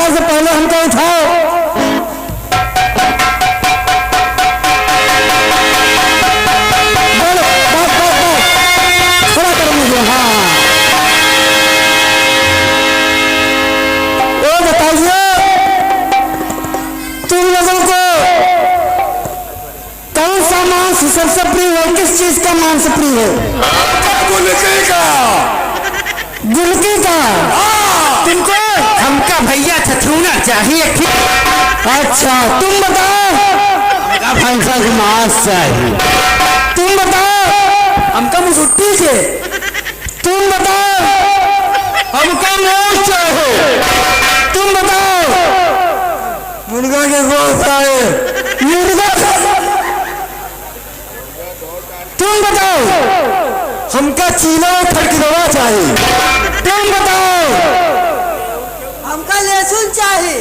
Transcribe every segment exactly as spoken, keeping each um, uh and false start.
से पहले हमका उठाओ। बोलो, बस, बस, बस। खड़ा करो मुझे, हाँ। वो बताइए, तुम लोगों को कौन सा मांस सबसे प्रिय है? किस चीज का मांस प्रिय है? गुलकी का। गुलकी का? हाँ। तुमको? हमका भैया छछूना चाहिए, ठीक? अच्छा, तुम बताओ। हमका भैंसा के मांस चाहिए। तुम बताओ। हमका मुसुट्टी के। तुम बताओ। हमका मोर चाहे। तुम बताओ। मुर्गा के गोश्त चाहे। मुर्गा। तुम बताओ। हमका चीला और खरकिरवा चाहे। तुम बताओ। हमका लहसुन चाहे।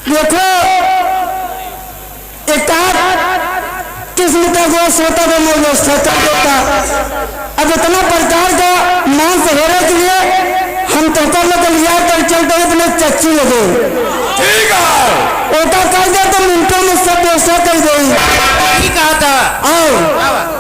देखो, एक आध किस्म का गोश्त होता तो मैं व्यवस्था कर देता। अब इतना प्रकार का मांस होने के लिए हम तो कर लेते, लिया कर चलते हैं अपने चच्ची लगे। ठीक है। ओटा कर दे तो मिनटों में सब व्यवस्था कर देंगे। ठीक कहा था। और